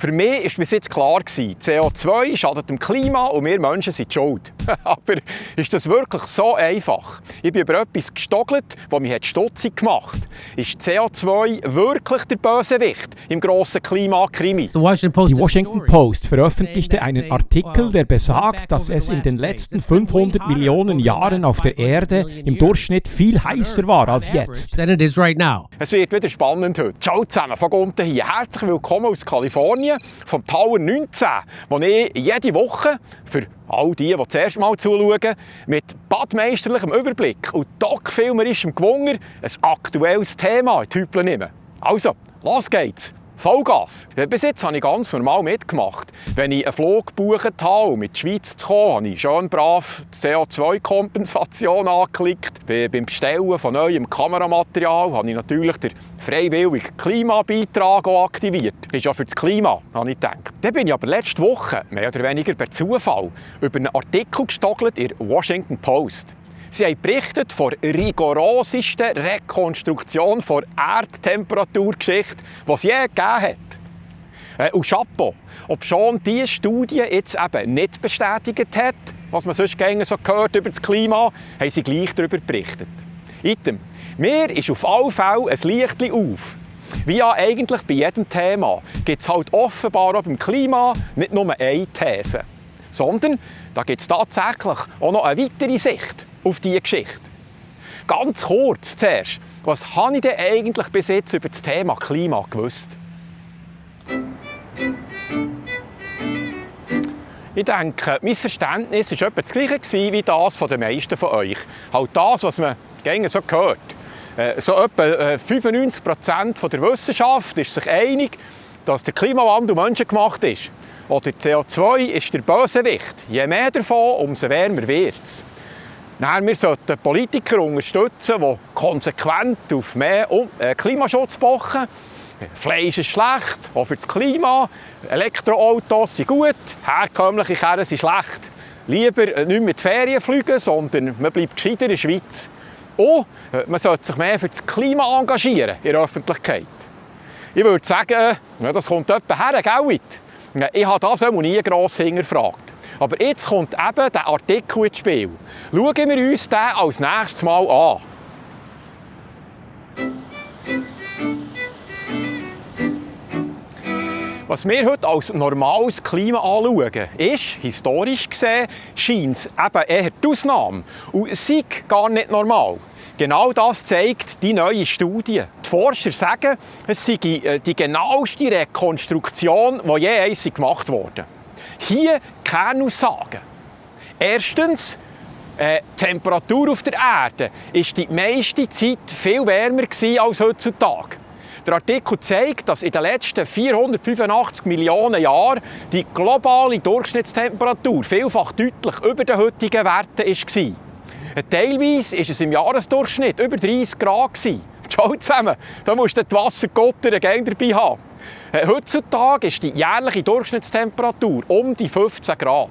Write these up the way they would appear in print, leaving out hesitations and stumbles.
Für mich war bis jetzt klar, CO2 schadet dem Klima und wir Menschen sind schuld. Aber ist das wirklich so einfach? Ich bin über etwas gestogelt, das mich stutzig gemacht hat. Ist CO2 wirklich der Bösewicht im grossen Klimakrimi? Die Washington Post veröffentlichte einen Artikel, der besagt, dass es in den letzten 500 Millionen Jahren auf der Erde im Durchschnitt viel heißer war als jetzt. Es wird wieder spannend heute. Ciao zusammen, von unten hier. Herzlich willkommen aus Kalifornien, vom Tower 19, wo ich jede Woche für all die das erste Mal zuschauen, mit badmeisterlichem Überblick und doc-filmerischem Gewunger ein aktuelles Thema in die Hüpel nehme. Also, los geht's! Vollgas! Bis jetzt habe ich ganz normal mitgemacht. Wenn ich einen Flug gebucht habe, um in die Schweiz zu kommen, habe ich schön brav die CO2-Kompensation angeklickt. Beim Bestellen von neuem Kameramaterial habe ich natürlich den freiwilligen Klimabeitrag aktiviert. Das ist ja für das Klima, habe ich gedacht. Dann bin ich aber letzte Woche, mehr oder weniger per Zufall, über einen Artikel gestogelt in der Washington Post. Sie haben berichtet von der rigorosesten Rekonstruktion der Erdtemperaturgeschichte, die es je gegeben hat. Und Chapeau, obschon diese Studie jetzt eben nicht bestätigt hat, was man sonst so gehört über das Klima, haben sie gleich darüber berichtet. Item, mir ist auf alle Fälle ein Lichtchen auf. Wie ja eigentlich bei jedem Thema gibt es halt offenbar auch beim Klima nicht nur eine These, sondern da gibt es tatsächlich auch noch eine weitere Sicht auf diese Geschichte. Ganz kurz zuerst, was habe ich denn eigentlich bis jetzt über das Thema Klima gewusst? Ich denke, mein Verständnis war etwa das gleiche wie das der meisten von euch. Halt das, was man gerne so hört. So etwa 95% der Wissenschaft ist sich einig, dass der Klimawandel menschengemacht ist. Oder CO2 ist der Bösewicht. Je mehr davon, umso wärmer wird es. Wir sollten Politiker unterstützen, die konsequent auf mehr Klimaschutz pochen. Fleisch ist schlecht, auch für das Klima. Elektroautos sind gut, herkömmliche Karren sind schlecht. Lieber nicht mehr in die Ferien fliegen, sondern man bleibt gescheiter in der Schweiz. Und man sollte sich mehr für das Klima engagieren in der Öffentlichkeit. Ich würde sagen, das kommt etwa her, gell? Ich habe das auch nie gross hinterfragt. Aber jetzt kommt eben der Artikel ins Spiel. Schauen wir uns den als nächstes Mal an. Was wir heute als normales Klima anschauen, ist, historisch gesehen, scheint es eben eher die Ausnahme und es sei gar nicht normal. Genau das zeigt die neue Studie. Die Forscher sagen, es sei die genaueste Rekonstruktion, die je einmal gemacht wurde. Hier Kernaussagen. Erstens, die Temperatur auf der Erde war die meiste Zeit viel wärmer als heutzutage. Der Artikel zeigt, dass in den letzten 485 Millionen Jahren die globale Durchschnittstemperatur vielfach deutlich über den heutigen Werten war. Teilweise war es im Jahresdurchschnitt über 30 Grad. Schau zusammen, da musst du die Wassergotter gerne dabei haben. Heutzutage ist die jährliche Durchschnittstemperatur um die 15 Grad.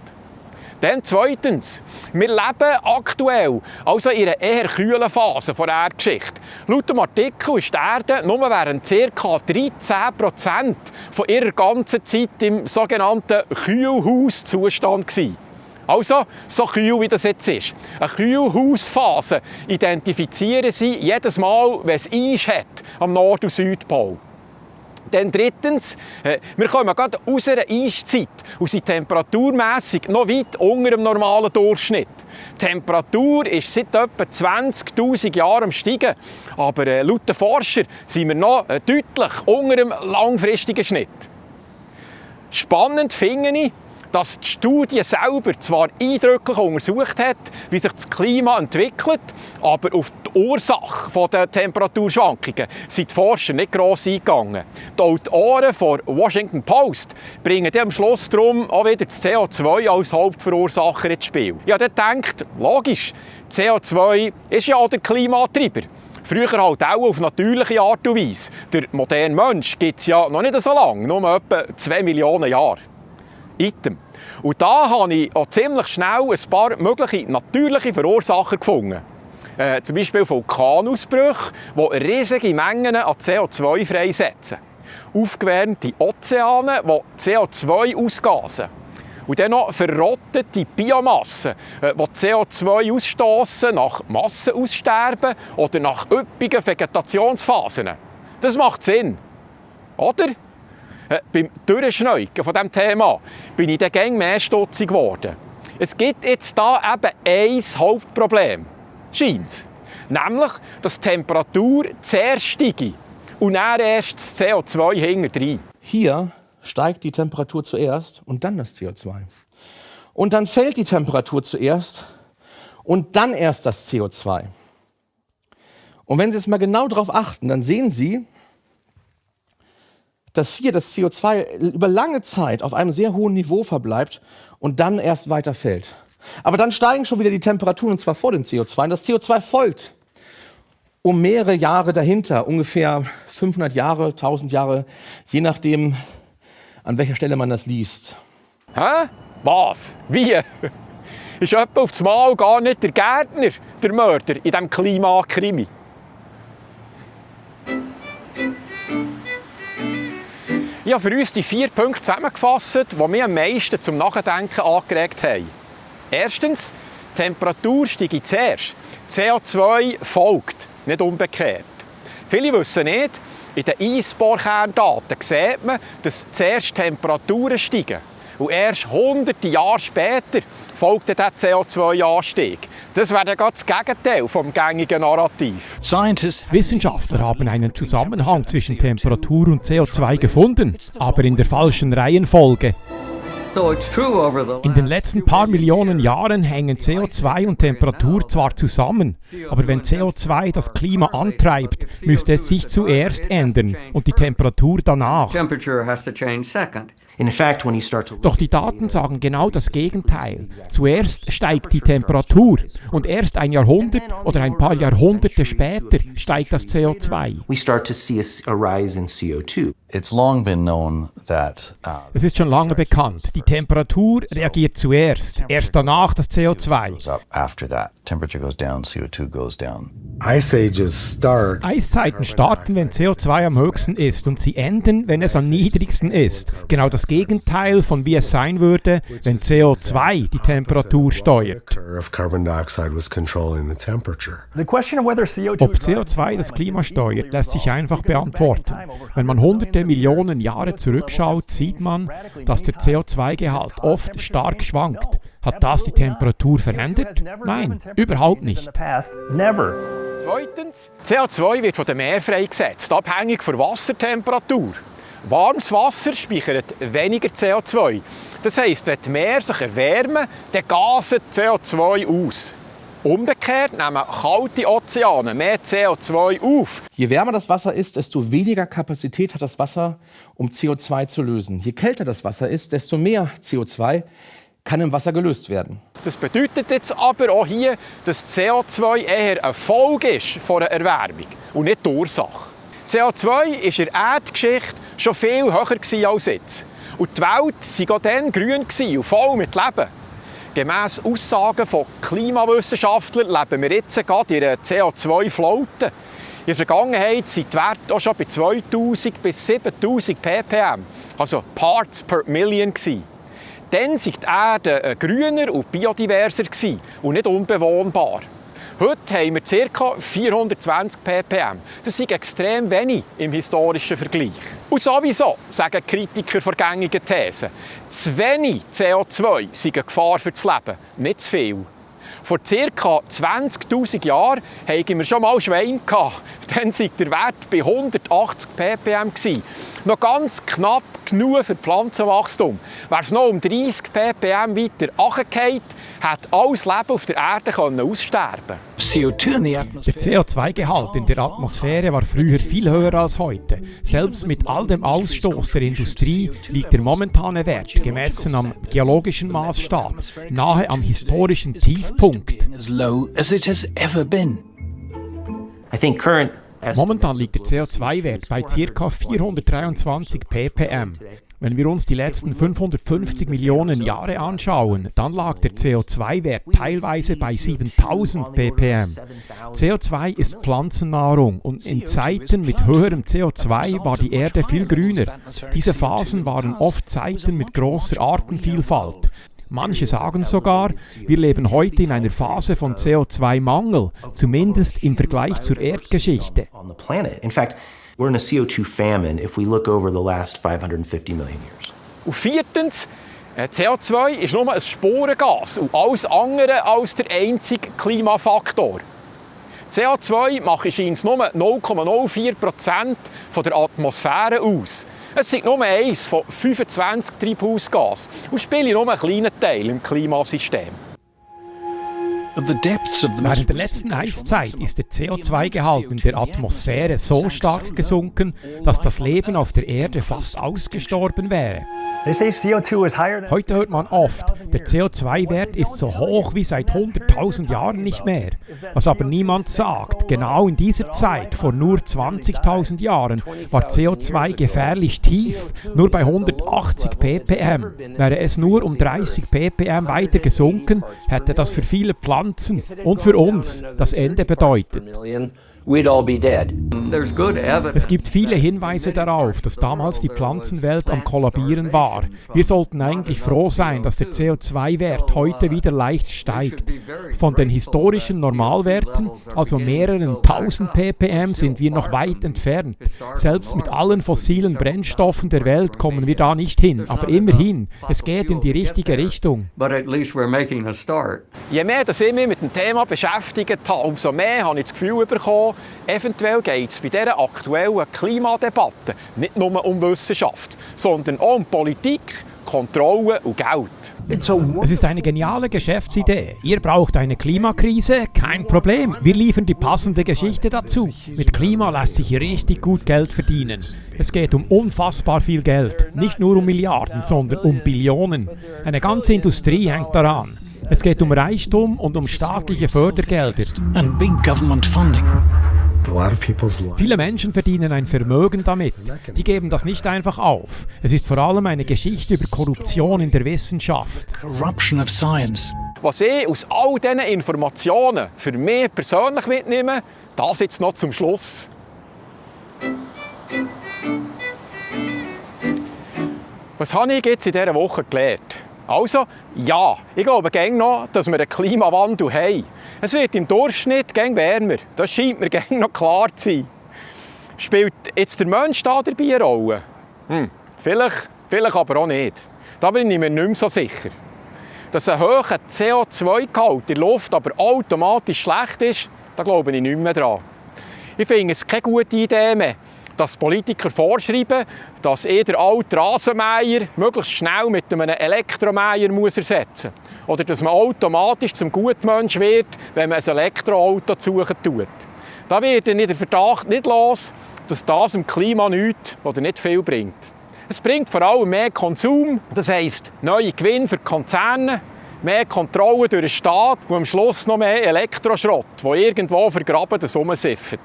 Dann zweitens, wir leben aktuell also in einer eher kühlen Phase der Erdgeschichte. Laut dem Artikel ist die Erde nur während ca. 13% von ihrer ganzen Zeit im sogenannten Kühlhauszustand gewesen. Also, so kühl wie das jetzt ist. Eine Kühlhausphase identifizieren sie jedes Mal, wenn es Eis hat am Nord- und Südpol. Dann drittens, wir kommen gerade aus einer Eiszeit und sind temperaturmässig noch weit unter dem normalen Durchschnitt. Die Temperatur ist seit etwa 20'000 Jahren am Steigen, aber laut den Forschern sind wir noch deutlich unter dem langfristigen Schnitt. Spannend finde ich, dass die Studie selber zwar eindrücklich untersucht hat, wie sich das Klima entwickelt, aber auf die Ursache der Temperaturschwankungen sind die Forscher nicht gross eingegangen. Die Autoren der Washington Post bringen dann am Schluss darum auch wieder das CO2 als Hauptverursacher ins Spiel. Ich habe dann gedacht, logisch, CO2 ist ja auch der Klimatreiber. Früher halt auch auf natürliche Art und Weise. Der moderne Mensch gibt es ja noch nicht so lange, nur etwa 2 Millionen Jahre. Item. Und da habe ich auch ziemlich schnell ein paar mögliche natürliche Verursacher gefunden. Zum Beispiel Vulkanausbrüche, die riesige Mengen an CO2 freisetzen. aufgewärmte Ozeane, die CO2 ausgasen. Und dann noch verrottete Biomassen, die CO2 ausstoßen nach Massenaussterben oder nach üppigen Vegetationsphasen. Das macht Sinn, oder? Beim Durchschneuken von diesem Thema bin ich dann gäng mehr stutzig geworden. Es gibt jetzt da eben ein Hauptproblem, scheint's. Nämlich, dass die Temperatur zuerst steigt und dann erst das CO2 hinterdrein. Hier steigt die Temperatur zuerst und dann das CO2. Und dann fällt die Temperatur zuerst und dann erst das CO2. Und wenn Sie jetzt mal genau darauf achten, dann sehen Sie, dass hier das CO2 über lange Zeit auf einem sehr hohen Niveau verbleibt und dann erst weiter fällt. Aber dann steigen schon wieder die Temperaturen, und zwar vor dem CO2. Und das CO2 folgt um mehrere Jahre dahinter, ungefähr 500 Jahre, 1000 Jahre, je nachdem, an welcher Stelle man das liest. Hä? Was? Wie? Ist jemand auf das Mal gar nicht der Gärtner, der Mörder in diesem Klimakrimi? Ich habe für uns die 4 Punkte zusammengefasst, die mich am meisten zum Nachdenken angeregt haben. Erstens, die Temperatur steigt zuerst. CO2 folgt, nicht umgekehrt. Viele wissen nicht, in den Eisbohrkerndaten sieht man, dass zuerst Temperaturen steigen. Und erst hunderte Jahre später folgt der CO2-Anstieg. Das wäre dann das Gegenteil vom gängigen Narrativ. Wissenschaftler haben einen Zusammenhang zwischen Temperatur und CO2 gefunden, aber in der falschen Reihenfolge. In den letzten paar Millionen Jahren hängen CO2 und Temperatur zwar zusammen, aber wenn CO2 das Klima antreibt, müsste es sich zuerst ändern und die Temperatur danach. Doch die Daten sagen genau das Gegenteil. Zuerst steigt die Temperatur und erst ein Jahrhundert oder ein paar Jahrhunderte später steigt das CO2. Es ist schon lange bekannt, die Temperatur reagiert zuerst, erst danach das CO2. Eiszeiten starten, wenn CO2 am höchsten ist und sie enden, wenn es am niedrigsten ist. Genau das Gegenteil von wie es sein würde, wenn CO2 die Temperatur steuert. Ob CO2 das Klima steuert, lässt sich einfach beantworten. Wenn man hunderte Millionen Jahre zurückschaut, sieht man, dass der CO2-Gehalt oft stark schwankt. Hat das die Temperatur verändert? Nein, überhaupt nicht. Zweitens, CO2 wird von dem Meer freigesetzt, abhängig von der Wassertemperatur. Warmes Wasser speichert weniger CO2. Das heisst, wenn die Meere sich erwärmen, dann gasen CO2 aus. Umgekehrt nehmen kalte Ozeane mehr CO2 auf. Je wärmer das Wasser ist, desto weniger Kapazität hat das Wasser, um CO2 zu lösen. Je kälter das Wasser ist, desto mehr CO2 kann im Wasser gelöst werden. Das bedeutet jetzt aber auch hier, dass CO2 eher eine Folge ist von einer Erwärmung und nicht die Ursache. CO2 war in der Erdgeschichte schon viel höher als jetzt. Und die Welt war auch dann grün und voll mit Leben. Gemäss Aussagen von Klimawissenschaftlern leben wir jetzt gerade in einer CO2-Flaute. In der Vergangenheit waren die Werte auch schon bei 2000 bis 7000 ppm, also Parts per Million. Dann war die Erde grüner und biodiverser und nicht unbewohnbar. Heute haben wir ca. 420 ppm. Das ist extrem wenig im historischen Vergleich. Und sowieso, sagen Kritiker der gängigen Thesen, zu wenig CO2 sei eine Gefahr für das Leben, nicht zu viel. Vor ca. 20'000 Jahren hatten wir schon mal Schweine gehabt. Dann war der Wert bei 180 ppm. Noch ganz knapp genug für Pflanzenwachstum. Wäre es noch um 30 ppm weiter runtergefallen, hätte alles Leben auf der Erde aussterben können. Der CO2-Gehalt in der Atmosphäre war früher viel höher als heute. Selbst mit all dem Ausstoß der Industrie liegt der momentane Wert, gemessen am geologischen Maßstab, nahe am historischen Tiefpunkt. Momentan liegt der CO2-Wert bei ca. 423 ppm. Wenn wir uns die letzten 550 Millionen Jahre anschauen, dann lag der CO2-Wert teilweise bei 7000 ppm. CO2 ist Pflanzennahrung und in Zeiten mit höherem CO2 war die Erde viel grüner. Diese Phasen waren oft Zeiten mit großer Artenvielfalt. Manche sagen sogar, wir leben heute in einer Phase von CO2-Mangel, zumindest im Vergleich zur Erdgeschichte. In fact, we're in a CO2 famine if we look over the last 550 million years. Und viertens, CO2 ist nur ein Sporengas und alles andere als der einzige Klimafaktor. CO2 macht scheint nur 0,04% der Atmosphäre aus. Es sind nur eins von 25 Treibhausgasen und spielt nur einen kleinen Teil im Klimasystem. Während der letzten Eiszeit ist der CO2-Gehalt in der Atmosphäre so stark gesunken, dass das Leben auf der Erde fast ausgestorben wäre. Heute hört man oft, der CO2-Wert ist so hoch wie seit 100.000 Jahren nicht mehr. Was aber niemand sagt, genau in dieser Zeit, vor nur 20.000 Jahren, war CO2 gefährlich tief, nur bei 180 ppm. Wäre es nur um 30 ppm weiter gesunken, hätte das für viele Pflanzen und für uns das Ende bedeutet. Es gibt viele Hinweise darauf, dass damals die Pflanzenwelt am Kollabieren war. Wir sollten eigentlich froh sein, dass der CO2-Wert heute wieder leicht steigt. Von den historischen Normalwerten, also mehreren 1000 ppm, sind wir noch weit entfernt. Selbst mit allen fossilen Brennstoffen der Welt kommen wir da nicht hin. Aber immerhin, es geht in die richtige Richtung. Je mehr dass ich mich mit dem Thema beschäftigt habe, umso mehr habe ich das Gefühl bekommen, eventuell geht es bei dieser aktuellen Klimadebatte nicht nur um Wissenschaft, sondern auch um Politik, Kontrolle und Geld. Es ist eine geniale Geschäftsidee. Ihr braucht eine Klimakrise? Kein Problem. Wir liefern die passende Geschichte dazu. Mit Klima lässt sich richtig gut Geld verdienen. Es geht um unfassbar viel Geld. Nicht nur um Milliarden, sondern um Billionen. Eine ganze Industrie hängt daran. Es geht um Reichtum und um staatliche Fördergelder. And big government funding. Viele Menschen verdienen ein Vermögen damit. Die geben das nicht einfach auf. Es ist vor allem eine Geschichte über Korruption in der Wissenschaft. Corruption of science. Was ich aus all diesen Informationen für mich persönlich mitnehme, das jetzt noch zum Schluss. Was habe ich jetzt in dieser Woche gelernt? Also, ja, ich glaube gäng noch, dass wir einen Klimawandel haben. Es wird im Durchschnitt gäng wärmer. Das scheint mir gäng noch klar zu sein. Spielt jetzt der Mensch da dabei eine Rolle? Vielleicht aber auch nicht. Da bin ich mir nicht mehr so sicher. Dass ein hoher CO2-Gehalt in der Luft aber automatisch schlecht ist, da glaube ich nicht mehr dran. Ich finde es keine gute Idee mehr, dass Politiker vorschreiben, dass jeder alte Rasenmäher möglichst schnell mit einem Elektromäher ersetzen muss. Oder dass man automatisch zum Gutmensch wird, wenn man ein Elektroauto suchen tut. Da wird dann der Verdacht nicht los, dass das dem Klima nichts oder nicht viel bringt. Es bringt vor allem mehr Konsum, das heisst neue Gewinne für die Konzerne, mehr Kontrolle durch den Staat und am Schluss noch mehr Elektroschrott, der irgendwo vergraben rumsiffert.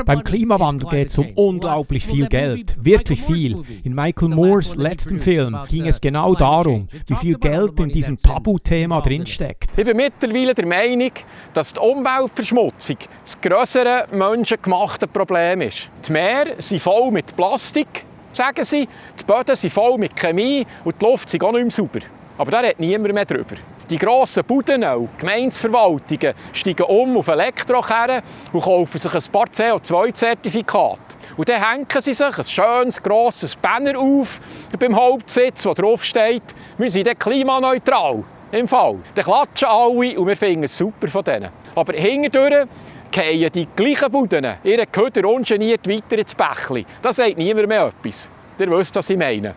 Beim Klimawandel geht es um unglaublich viel Geld, wirklich viel. In Michael Moores letztem Film ging es genau darum, wie viel Geld in diesem Tabuthema drinsteckt. Ich bin mittlerweile der Meinung, dass die Umweltverschmutzung das grössere menschengemachte Problem ist. Die Meere sind voll mit Plastik, sagen sie, die Böden sind voll mit Chemie und die Luft ist auch nicht mehr sauber. Aber da redet niemand mehr drüber. Die grossen Buden und Gemeindeverwaltungen steigen auf Elektrokarren und kaufen sich ein paar CO2-Zertifikate. Und dann hängen sie sich ein schönes, grosses Banner auf beim Hauptsitz, wo drauf steht, wir sind dann klimaneutral. Im Fall. Dann klatschen alle und wir finden es super von denen. Aber hintendurch fallen die gleichen Buden ihre Köder ungeniert weiter ins Bächli. Da sagt niemand mehr etwas. Ihr wisst, was ich meine.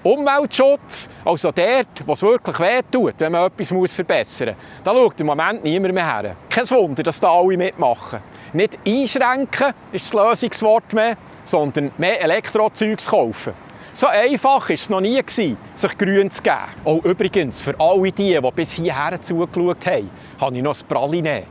Umweltschutz, also dort, wo es wirklich wehtut, wenn man etwas verbessern muss, da schaut im Moment niemand mehr her. Kein Wunder, dass da alle mitmachen. Nicht einschränken ist das Lösungswort mehr, sondern mehr Elektrozeugs kaufen. So einfach war es noch nie, sich grün zu geben. Auch übrigens, für alle die bis hierher zugeschaut haben, habe ich noch ein Praline.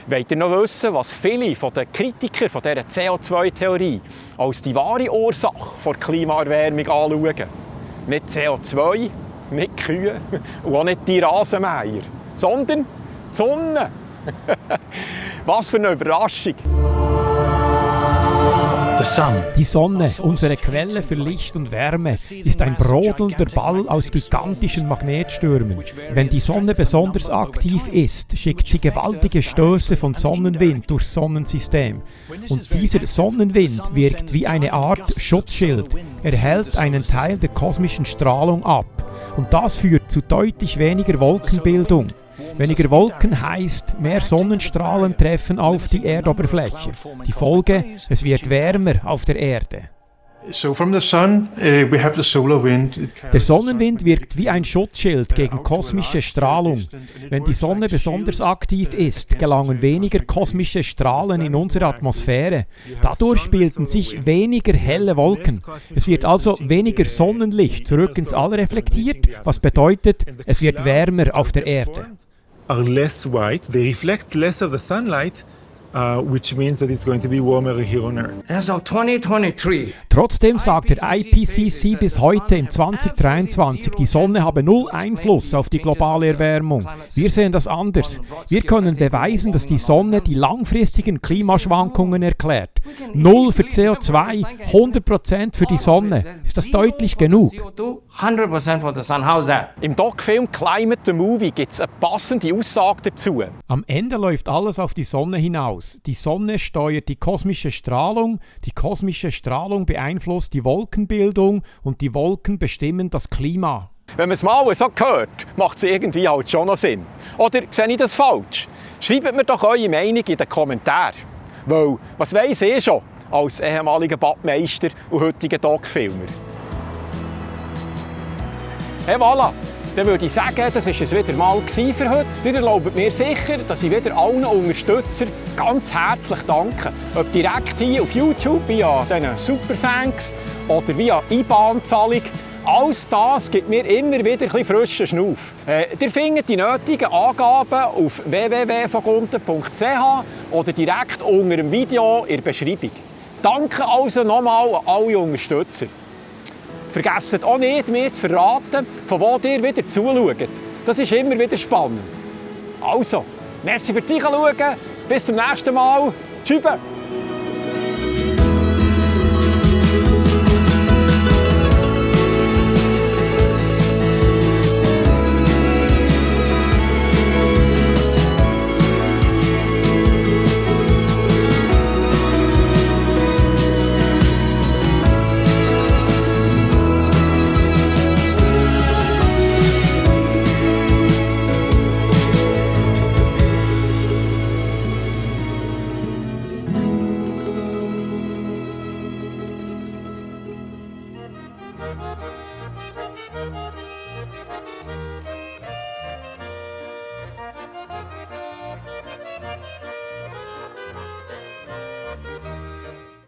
Wollt ihr noch wissen, was viele der Kritiker dieser CO2-Theorie als die wahre Ursache der Klimaerwärmung anschauen? Nicht CO2, nicht Kühe und auch nicht die Rasenmäher, sondern die Sonne. Was für eine Überraschung! The sun. Die Sonne, unsere Quelle für Licht und Wärme, ist ein brodelnder Ball aus gigantischen Magnetstürmen. Wenn die Sonne besonders aktiv ist, schickt sie gewaltige Stöße von Sonnenwind durchs Sonnensystem. Und dieser Sonnenwind wirkt wie eine Art Schutzschild. Er hält einen Teil der kosmischen Strahlung ab. Und das führt zu deutlich weniger Wolkenbildung. Weniger Wolken heißt, mehr Sonnenstrahlen treffen auf die Erdoberfläche. Die Folge, es wird wärmer auf der Erde. So from the sun, we have the solar wind. Der Sonnenwind wirkt wie ein Schutzschild gegen kosmische Strahlung. Wenn die Sonne besonders aktiv ist, gelangen weniger kosmische Strahlen in unsere Atmosphäre. Dadurch bilden sich weniger helle Wolken. Es wird also weniger Sonnenlicht zurück ins All reflektiert, was bedeutet, es wird wärmer auf der Erde. Are less white, they reflect less of the sunlight, which means that it's going to be warmer here on Earth. As of 2023, Trotzdem sagt der IPCC bis heute im 2023, die Sonne habe null Einfluss auf die globale Erwärmung. Wir sehen das anders. Wir können beweisen, dass die Sonne die langfristigen Klimaschwankungen erklärt. 0 für CO2, 100% für die Sonne. Ist das deutlich genug? 100% for the sun. How's that? Im Doc-Film Climate the Movie gibt es eine passende Aussage dazu. Am Ende läuft alles auf die Sonne hinaus. Die Sonne steuert die kosmische Strahlung beeinflusst die Wolkenbildung und die Wolken bestimmen das Klima. Wenn man es mal so hört, macht es irgendwie halt schon noch Sinn. Oder sehe ich das falsch? Schreibt mir doch eure Meinung in den Kommentaren. Weil, was weiss ich schon als ehemaliger Badmeister und heutiger Doc-Filmer? Hey, voilà! Dann würde ich sagen, das war es wieder mal für heute. Ihr erlaubt mir sicher, dass ich wieder allen Unterstützern ganz herzlich danke. Ob direkt hier auf YouTube via diesen Superthanks oder via IBAN-Zahlung. Alles das gibt mir immer wieder ein bisschen frischen Schnuff. Ihr findet die nötigen Angaben auf www.vogunten.ch oder direkt unter dem Video in der Beschreibung. Danke also nochmal an alle Unterstützer. Vergesst auch nicht, mir zu verraten, von wo ihr wieder zuschaut. Das ist immer wieder spannend. Also, merci fürs Zuschauen. Bis zum nächsten Mal. Tschüss.